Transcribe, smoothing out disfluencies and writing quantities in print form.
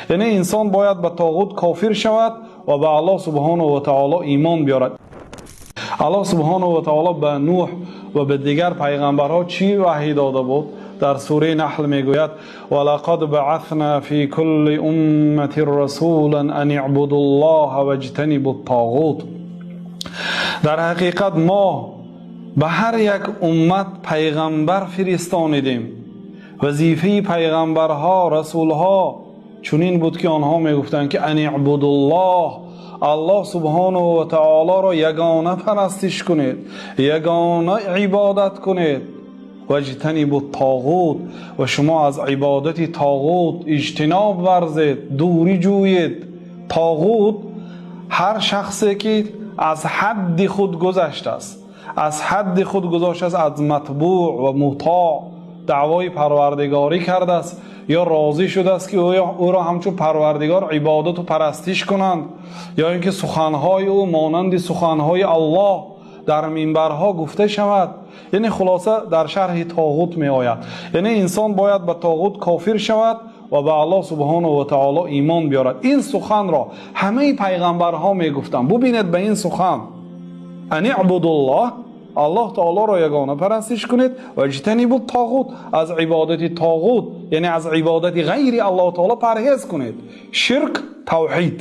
Яъне инсон бояд ба тоғут кофир шавад ва ба Аллоҳ субҳонаҳу ва таъоло имон биёрад. Аллоҳ субҳонаҳу ва таъоло ба Нӯҳ ва ба дигар паёмбарҳо чӣ ваҳй дода буд? Дар сураи Наҳл мегӯяд: وَلَقَدْ بَعَثْنَا فِي كُلِّ أُمَّةٍ رَسُولًا أَنِ اعْبُدُوا اللَّهَ وَاجْتَنِبُوا الطَّاغُوتَ. Дар ҳақиқат мо ба ҳар як уммат пайғамбар фиристонидем. Вазифаи пайғамбарҳо, расулҳо чунин буд, ки онҳо мегуфтанд, ки أَنِ اعْبُدُوا اللَّهَ, Аллоҳ субҳонаҳу ва таъолоро ягона парастиш кунед, ягона ибодат кунед. وَاجْتَنِبُوا الطَّاغُوتَ, ва шумо аз ибодати тоғут иҷтиноб варзед, дурӣ ҷӯед. Тоғут ҳар шахсе ки аз ҳадди худ гузаштааст, аз ҳадди худ гузоштааст, аз матбӯъ ва мутоъ даъвои парвардигорӣ кардааст ё розӣ шудааст, ки ӯро ҳамчун парвардигор ибодату парастиш кунанд, ё ин ки суханҳои ӯ монанди суханҳои Аллоҳ дар минбарҳо гуфта шавад. Яъне хулоса, дар шарҳи тоғут меояд. Яъне инсон бояд ба тоғут кофир шавад ва ба Аллоҳ субҳонаҳу ва таъоло имон биёрад. Ин суханро ҳамаи пайғамбарҳо мегуфтанд. Бубинед, ба ин сухан: أَنِ اعْبُدُوا اللَّهَ, Аллоҳ таолоро ягона парастиш кунед, وَاجْتَنِبُوا الطَّاغُوتَ, аз ибодати тоғут, яъне аз ибодати ғайри Аллоҳ таоло парҳез кунед. Ширк, тавҳид.